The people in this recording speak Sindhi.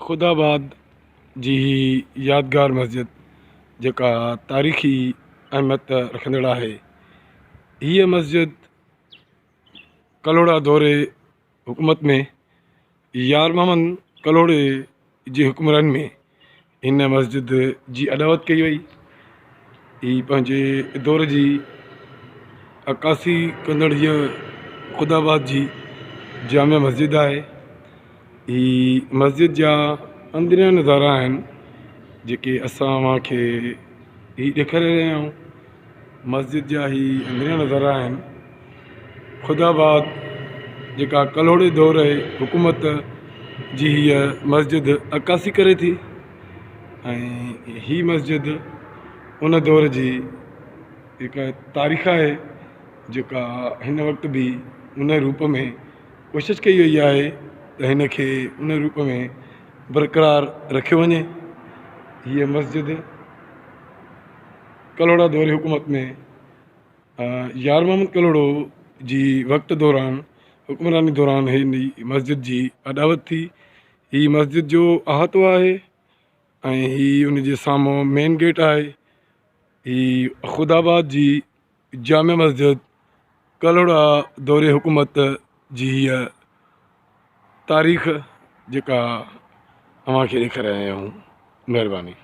خدا آباد جي هي يادگار مسجد جيڪا تاريخي اهميت رکندڙ آهي. هيء مسجد ڪلهوڙا دور حڪومت ۾ يار محمد ڪلهوڙي جي حڪمراني ۾ هن مسجد جي اڏاوت ڪئي وئي. هي پنهنجي دور جي عڪاسي ڪندڙ هيء خدا آباد جي جامع مسجد آهي. هي مسجد جا اندريان نظارا آهن جيڪي اسان اوهان کي هي ڏيکاري رهيا آهيون. مسجد جا هي اندريان نظارا آهن. خدا آباد جيڪا ڪلهوڙي دور جي حڪومت جي هيء مسجد عڪاسي ڪري ٿي ۽ هي مسجد ان دور جي هڪ تاريخ آهي جيڪا هن وقت به ان روپ ۾ ڪوشش ڪئي وئي آهي ته هن کي ان روپ ۾ برقرار رکيو وڃي. هيء مسجد ڪلهوڙا دور حڪومت ۾ يار محمد ڪلهوڙو جي وقت دوران حڪمراني دوران هن مسجد جي اڏاوت ٿي. هي مسجد جو احاطو آهي ۽ هي ان جي سامهون مين گيٽ آهي. هي خدا آباد جي جامع مسجد ڪلهوڙا دور حڪومت جي هيء تاريخ جيڪا اوهان کي ڏيکاري رهيا آهيون. مهرباني.